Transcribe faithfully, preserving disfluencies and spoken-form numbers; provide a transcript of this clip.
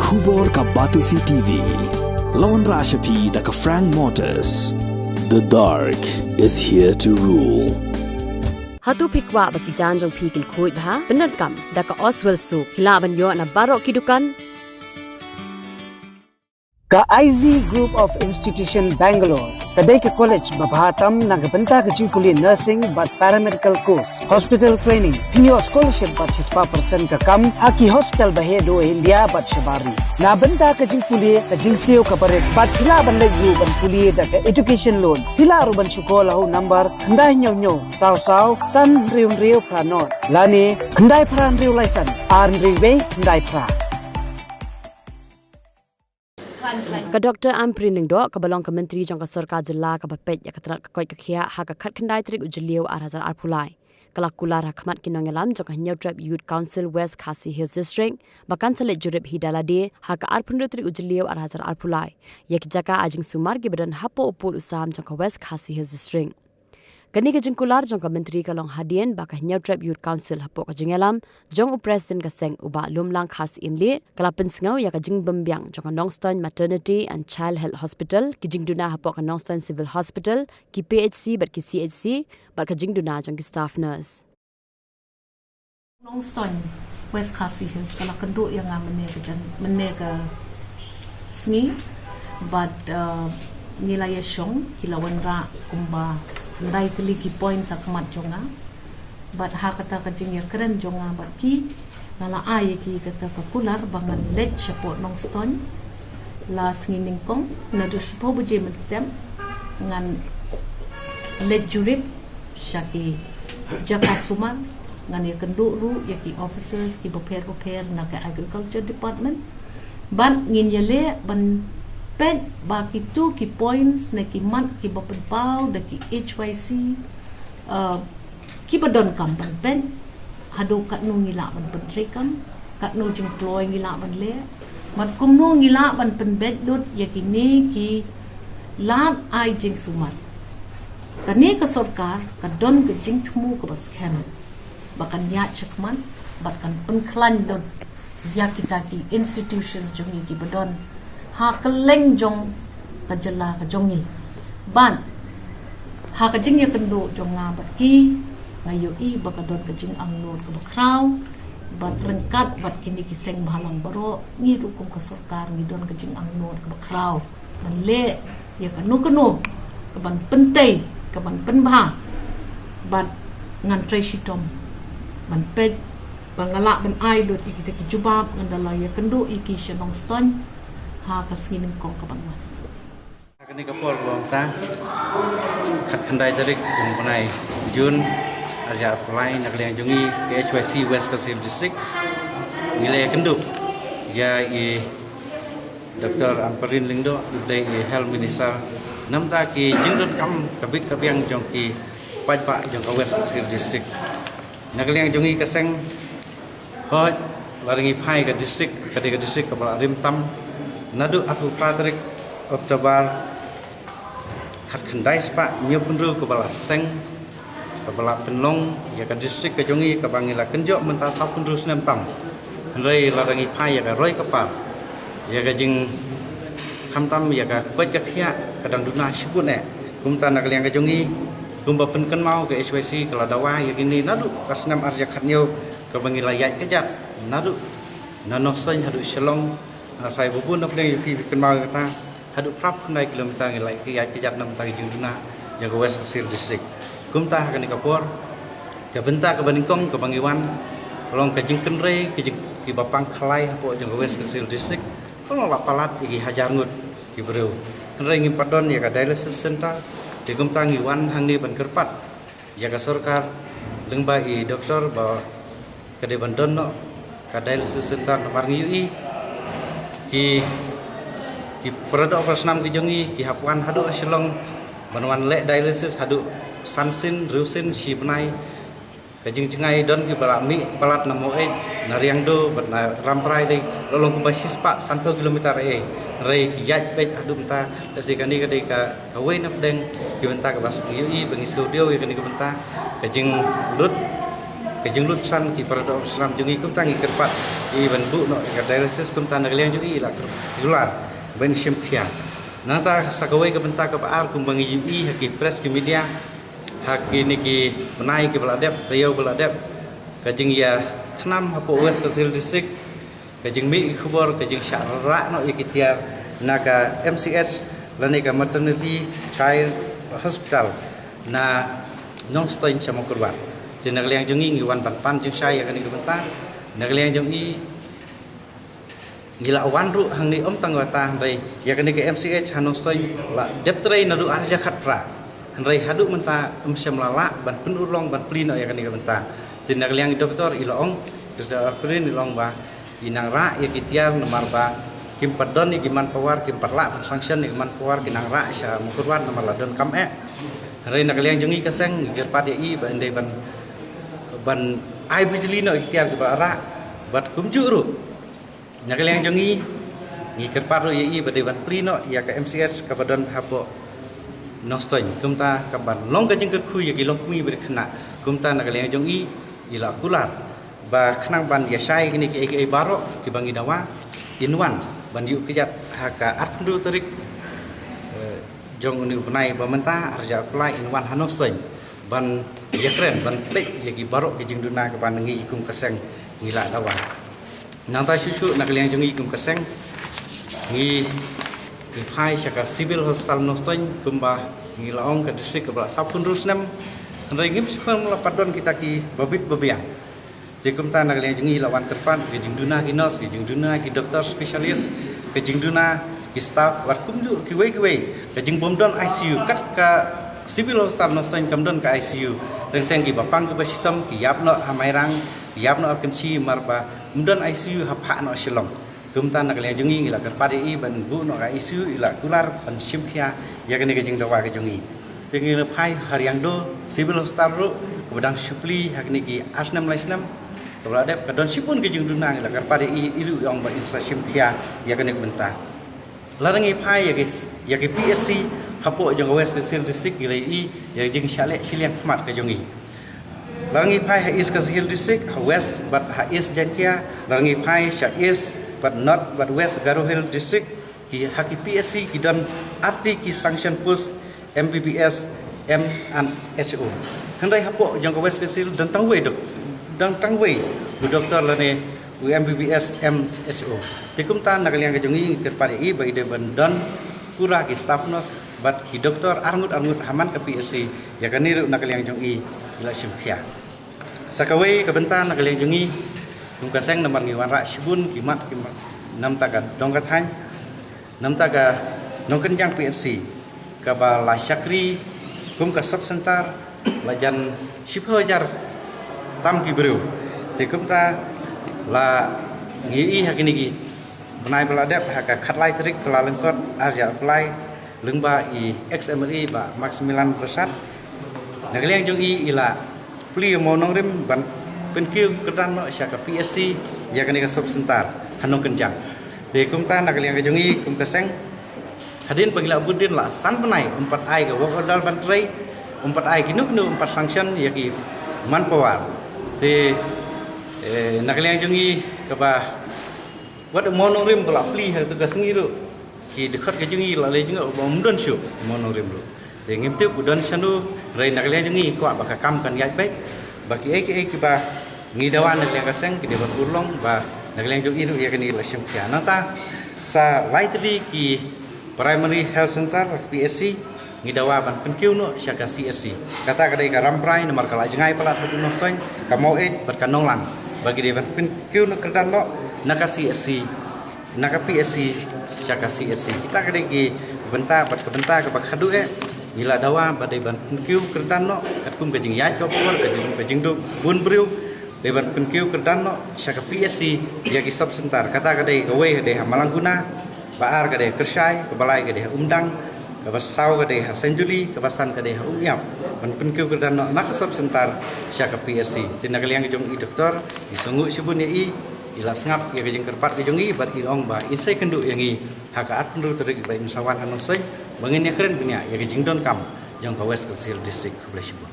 Khubor ka Batesi T V. La wanrah sha phi da ka Frank Motors. The dark is here to rule. Hato phi kwah ba ki jaiñ jong phi kin khuid bha? Pyndonkam da ka Oswell Soap. Phi lah ban ïoh na baroh ki dukan. Ka I Z Group of Institution Bangalore ka dei ka college ba bha tam na ka bynta ka jingpule nursing bad paramedical course, hospital training. Phin ïoh scholarship bad shispah percent ka kam ha ki hospital ba heh duh India bad shabar ri. Na bynta ka jingpule, ka jingsiew kaba rit bad phi lah ban leit ruh ban pule da ka education loan. Phi lah ruh ban shu call ha u number khyndai hynñiew hynñiew saw saw san hynriew hynriew phra nod lane khyndai phra hynriew lai san ar hynriew wei khyndai phra. Ka Doctor Ampareen Lyngdoh, kaba long ka Myntri jong ka Sorkar Jylla kaba peit ïa ka tnat ka koit ka khiah, ha ka khatkhyndai tarik u Jylliew ar hajar arphew lai, ka la kular ha khmat ki nongïalam jong ka Hynñiewtrep Youth Council West Khasi Hills District ba kan sa leit jurip hi da lade ha ka arphew hynriew tarik u Jylliew ar hajar arphew lai ïa ki jaka ai jingsumar kiba don hapoh u pud u sam jong ka West Khasi Hills District. Kane ka jingkular jong ka Myntri ka long hadien ba ka Hynñiewtrep Youth Council hapoh ka jingïalam jong u President ka seng u Bah Lumlang Kharsyiemlieh ka la pynsngew ïa ka jingbymbiang jong ka Nongstoiñ Maternity and Child Health Hospital, ki jingduna hapoh ka Nongstoiñ Civil Hospital, ki P H C bad ki C H C, bad ka jingduna jong ki staff nurse. Nongstoiñ West Khasi Hills ka la kynduh ïa nga mynne ka jan, mynne ka sngi bad, uh, ngi la ïa shong, ki la wanrah kumba khyndai tylli ki points ha khmat jong nga. Bad ha kata ka jingïakren jong nga bad ki, nga la ai ïa ki kata ka kular ba ngan leit shapoh Nongstoiñ la sngi nyngkong, naduh shiphew baje mynstep ngan leit jurip sha ki jaka sumar, ngan ïakynduh ruh ïa ki officers kiba pher bapher na ka Agriculture Department. Bad ngin ïaleh ban peit ba kito ki points ne ki mat kiba pynpaw da ki H Y C, uh, kiba donkam ban peit haduh katno ngi lah ban pyntreikam, katno jingkloi ngi lah ban leh, bad kumno ngi lah ban pynbeit lut ïa kine ki lad ai jingsumar. Kane ka sorkar ka don ka jingthmu kaba skhem ba kan ïaid shakhmat bad kan pynkhlaiñ lut ïa kita ki institutions jong ngi kiba don ha kylleng jong ka jylla ka jong ngi. Bad ha ka jingïakynduh jong nga bad ki, nga ïohi ba ka don ka jingangnud kaba khraw bad ryngkat bad kine ki seng bhalang baroh, ngi ruh kum ka sorkar ngi don ka jingangnud kaba khraw ban leh ïa kano kano kaban pyntei, kaban pynbha. Bad ngan trei shitom ban peit ba nga lah ban ai lut ïa kita ki jubab, ngan da la ïakynduh ïa ki sha Nongstoiñ ha ka sngi nyngkong kaban wan. Ha kane ka por ba mynta, khatkhyndai tarik jong u bnai Jun ar hajar arphew lai, na ka liang jong ngi ka H Y C West Khasi Hills District, ngi la ïakynduh ïa i Doctor Ampareen Lyngdoh, u dei i Health Minister, namar ki jingdonkam ka bit ka biang jong ki paidbah jong ka West Khasi Hills District. Na ka liang jong ngi ka seng, hooid, lada ngi phai ka district, ka dei ka district kaba la rim tam, naduh arphew phra tarik October khatkhyndai spah hynñiewphew hynriew kaba la seng, kaba la pynlong ïa ka district ka jong ngi kaba ngi la kynjoh mynta sawphew hynriew snem tam. Hynrei lada ngi phai ïa ka roi ka par, ïa ka jing, khamtam ïa ka koit ka khiah, ka dang duna shibun eh. Kumta na ka liang ka jong ngi, kumba pynkynmaw ka H Y C ka la dawa ïa kine naduh ka snem ar hajar khathynñiew kaba ngi la ïaid kjat naduh na Nongstoiñ haduh Shillong, ah, hynrei ba bun na pdeng ïa phi phi kynmaw ïa kata, haduh phra phew khyndai kilometer ngi la ïaid kjat namar ka jingduna jong ka West Khasi Hills District. Kumta ha kane ka por, ka bynta kaba nyngkong kaba ngi wan, ka long ka jingkynrei ki jing, kiba pang khlaiñ hapoh jong ka West Khasi Hills District, ka long la palat ïa ki hajar ngut ki briew. Hynrei ngim pat don ïa ka dialysis center, te kumta ngi wan hangne ban kyrpad ïa ka sorkar lyngba i doktor ba ka dei ban don noh ka dialysis center namar ngi ïohi ki, ki para doh para snam ki jong ngi ki hap wan haduh ha Shillong ban wan leh dialysis haduh san sien, hynriew sien, shi bnai. Ka jingjngai don kiba la mih palat na Maweit, na Riangdo bad na Rambrai, dei la long kumba shispah sanphew kilometer eh. Hynrei ki ïaid beit haduh mynta, lehse kane ka dei ka kawei na pdeng ki bynta kaba ngi ïohi ba ngi sngewdiaw ïa kane ka bynta, ka jinglut Ka jinglut san ki para doh Islam jong ngi, kumta ngi kyrpad ïa i ban buh noh ïa ka dialysis, kumta na ka liang jong i la kyrpad ban shim khia. Nangta sa kawei ka bynta kaba ar, kumba ngi ïohi ha ki press ki media ha kine ki bnai kiba la dep, taïew ba la dep, ka jingïathnam hapoh West Khasi Hills District, ka jingmih ki khubor, ka jingshah rah noh ïa ki tiar na ka M C H lane ka Maternity Child Hospital na Nongstoiñ sha Mawkyrwat. Te na ka liang jong ngi, ngi wan ban pan jingshai ïa kane ka bynta. Na ka liang jong i, ngi la wan ruh hangne ym tang kata, hynrei ïa kane ka M C H ha Nongstoiñ la dep trei naduh ar hajar khatphra. Hynrei haduh mynta ym shym la lah ban pynurlong, ban plie noh ïa kane ka bynta. Te na ka liang i doktor i la ong, Doktor Alfred i la ong ba i nang rah ïa ki tiar namar ba kim pat don ïa ki manpower, kim pat lah ban sanction ïa ki manpower, ki nang rah sha Mawkyrwat namar la donkam eh. Hynrei na ka liang jong ngi ka seng, ngi kyrpad ïa i ba yn dei ban, ban ai bijli noh ïa ki tiar kiba la rah. Bad kumjuh ruh, na ka liang jong ngi, ngi kyrpad ruh ïa i ba dei ban plie noh ïa ka M C H kaba don hapoh Nongstoiñ, kumta ka ban long ka jingkyrkhu ïa ki longkmie bad khynnah. Kumta na ka liang jong i, i la kular ba khnang ban ïashai kine kiei kiei baroh kiba ngi dawa, in wan ban ïuh kjat ha ka arphew tarik, eh, jong une u bnai ba mynta, ar hajar arphew lai, in wan ha Nongstoiñ ban ïakren, ban peit ïa ki baroh ki jingduna kiba ngi kum ka seng ngi la dawa. Nangta shuh shuh, na ka liang jong ngi kum ka seng, ngi, ngi phai sha ka Civil Hospital Nongstoiñ, kumba ngi la ong, ka district kaba la sawphew hynriew snem. Hynrei ngim shym la pat don kita kiba bit ba biang. Te kumta na ka liang jong ngi la wan kyrpad ïa ki jingduna ki nurse, ïa ki jingduna ki doktor specialist, ka jingduna ki staff, bad kumjuh kiwei kiwei, ka jingbym don I C U, kat ka Civil Hospital Nongstoiñ kam don ka I C U. Teng teng kiba pang kiba shitom ki ïap noh ha Mairang, ki ïap noh ha Kynshi, namar ba ym don I C U ha phah noh Shillong. Kumta na ka liang jong ngi, ngi la kyrpad ïa i ban buh noh ka I C U, i la kular ban shim khia ïa kane ka jingdawa ka jong ngi. Te ngi la phai ha Riangdo Civil Hospital ruh, kaba dang shu plie ha kine ki ar snem lai snem, kaba la dep, ka don shibun ka jingduna, ngi la kyrpad ïa i, i ruh i ong ba in sa shim khia ïa kane ka bynta. Lada ngi phai ïa ki, ïa ki P H C hapoh jong ka West Khasi Hills District, ngi la ïohi ïa ka jingshah leh shiliang khmat ka jong i. Lada ngi phai ha East Khasi Hills District, ha West bad ha East Jaintia, lada ngi phai sha East bad North bad West Garo Hills District, ki, ha ki P H C ki don arti ki sanction post M B B S, M and H O. Hynrei hapoh jong ka West Khasi Hills don tang wei dok, don tang wei u doktor lane u M B B S, M, H O. Te kumta na ka liang ka jong i, ngi kyrpad ïa i ba i dei ban don pura ki staff nurse bad ki doktor arngut arngut ha man ka P H C, ïa kane ruh na ka liang jong i, i la shim khia. Sa kawei ka bynta na ka liang jong i, kum ka seng, namar ngi wanrah shibun ki mat ki mat, namta ka dong ka thaiñ, namta ka nongkynjang P H C kaba la shakri kum ka sub center, la jan shiphew hajar tam ki briew. Te kumta la ngi ïohi ha kine ki bnai ba la dep, ha ka khatlai tarik Kyllalyngkot ar hajar arphew lai, lyngba i ex M L A Bah Maximilan Bersad, na ka liang jong i, i la plie ïa u mawnongrim ban pynkiew kyrdan noh sha ka P H C, ïa kane ka sub center ha nongkynjang. Te kumta na ka liang ka jong i, kum ka seng, hadien ba ngi la bud dien la san bnai, ym pat ai ka work order ban trei, ym pat ai kino kino, ym pat sanction ïa ki manpower. Te, eh, na ka liang jong i, kaba wat u mawnongrim ba la plie ha kato ka sngi ruh, ki dkhot ka jong i la leh jngoh ba ym don shuh u mawnongrim ruh. Te ngim tip u don shano, hynrei na ka liang jong i, kwah ba ka kam kan ïaid beit, ba kiei kiei kiba ngi dawa na ka liang ka seng, ki dei ban urlong, ba na ka liang jong i ruh ïa kane la shim khia. Nangta sa lai tylli ki Primary Health Center, P H C, ngi dawa ban pynkiew noh sha ka C H C. Kata ka dei ka Rambrai, namar ka la jngai palat haduh Nongstoiñ, ka Maweit bad ka Nonglang, ba ki dei ban pynkiew noh kyrdan noh na ka C H C, na ka P H C sha ka C H C. Kita ka dei ki bynta, bad ka bynta kaba khadduh eh, ngi la dawa ba dei ban pynkiew kyrdan noh katkum ka jingïaid ka por, ka jing, ka jingduk bun briew, dei ban pynkiew kyrdan noh sha ka P H C ïa ki sub center. Kata ka dei, kawei ka dei ha Malangkuna, ba ar ka dei ha Kyrshai, kaba lai ka dei ha Umdang, kaba saw ka dei ha Saintjuli, kaba san ka dei ha Umïap, ban pynkiew kyrdan noh na ka sub center sha ka P H C. Te na ka liang jong i doktor, i sngewnguh shibun ïa i, i la sngap ïa ka jingkyrpad ka jong i, bad i ong ba in sa ïakynduh ïa ngi ha ka arphew tarik ba in sa wan ha Nongstoiñ, ba ngin ïakren bniah ïa ka jingdonkam jong ka West Khasi Hills District. Khublei shibun.